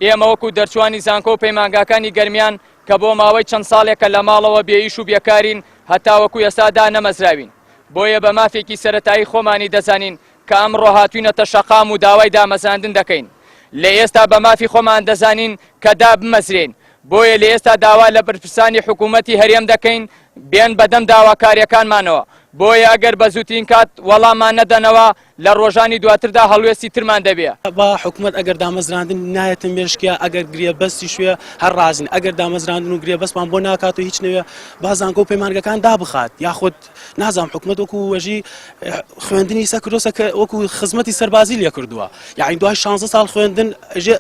ئێمە وەکو دەرچوانی زانکۆ و پەیمانگاکانی گەرمیان کە بۆ ماوەی چەند ساڵێکە لە ماڵەوە بێ ئیش و بێکارین هەتاوەکو ئێستا دانەمەزراوین بۆیە بە مافێکی سەرەتایی خۆمانی دەزانین کە ئەمڕۆ هاتوینەتە شەقام و داوای دامەزراندن دەکەین لە ئێستا بە مافی خۆمان دەزانین کە دابمەزرێین بۆیە لە ئێستا داوا لە بەرپرسانی حکوومەتی هەرێم دەکەین بێن بەدەم داواکاریەکانمانەوە بۆیە ئەگەر بە زووترین کات وەڵاممان نەدەنەوە لە ڕۆژانی دواتردا هەڵوێستی ترمان دەبێ. با حکومەت ئەگەر دامەزراندن نایەتە مێشکیا ئەگەر گرێبەستیش وێ هەر ڕازین ئەگەر دامەزراندن و گرێبەستمان بۆ ناکات و هیچ نەوێ با زانکۆ و پەیمانگەکان دابخات یاخود نازانم حکومەت وەکو وەژی خوێندنی سە کردۆسە کە وەکو خزمەتی سەربازی لێ کردووە یعنی دوای 16 ساڵ خوێندن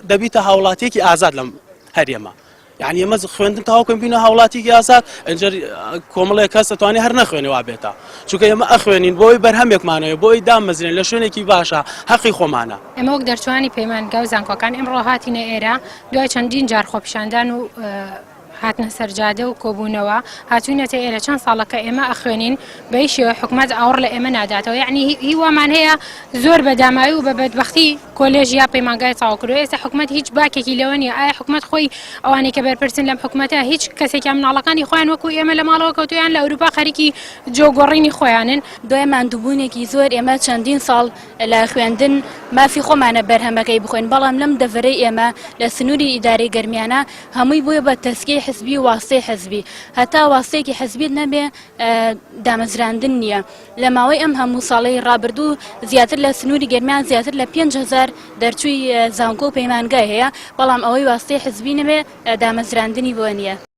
دەبیتە هاوڵاتیەکی ئازاد لەم هەرێمە یعنی ئێمە خوێندن تاوکەم بینە هاوڵاتیکی ئازاد ئەنجەر کۆمەڵێک کەس دەتوانێت هەر نەخوێنێ وا بێتە چونکە ئێمە ئەخوێنین بۆی بەرهەمێکمانەوە بۆی دامەزرێن لە شوێنێکی باشە هەقی خۆمانە. ئێمە وەک دەرچوانی پەیمانگا و زانکۆکان ئمڕۆ هاتینە ئێرە دوای چەندین جار خۆپیشاندان و هاتنە سەرجادە و کۆبوونەوە هاتوینەتە ئێرە چەند ساڵە کە ئێمە ئەخوێنین بەی شێوە حکومەت ئاوڕ لە ئێمە ناداتەوە یعنی هیوامان هەیە زۆر بە داماوی و بە بەدبەختی کۆلێژ یا پەیمانگای تەواو کردووە ئێستا حکومەت هیچ باکێکی لەوە نییە ئایا حکومەت خۆی ئەوانەی کە بەرپرسن لەم حکومەتە هیچ کەسێکیان مناڵەکانی خۆیان وەکو ئێمە لە ماڵەوە کەوتویان لە ئەوروپا خەریکی جۆگۆڕینی خۆیانن. دوای ماندووبوونێکی زۆر ئێمە چەندین ساڵ لە خوێندن مافی خۆمانە بەرهەمەکەی بخۆین بەڵام لەم دەڤەرەی ئێمە لە سنووری ئیدارەی گەرمیانە هەمووی بووە بە تەسکیەی حزبی و واستەی حزبی هەتا واستەیەکی حزبیت نەبێ دامەزراندن نییە لە ماوەی ئەم هەموو ساڵەی ڕابردوو زیاتر لە سنووری گەرمیان زیاتر لە 5000 دەرچووی زانکۆ و پەیمانگای هەیە بەڵام ئەوەی واستەی حزبی نەبێ دامەزراندنی بۆ نییە.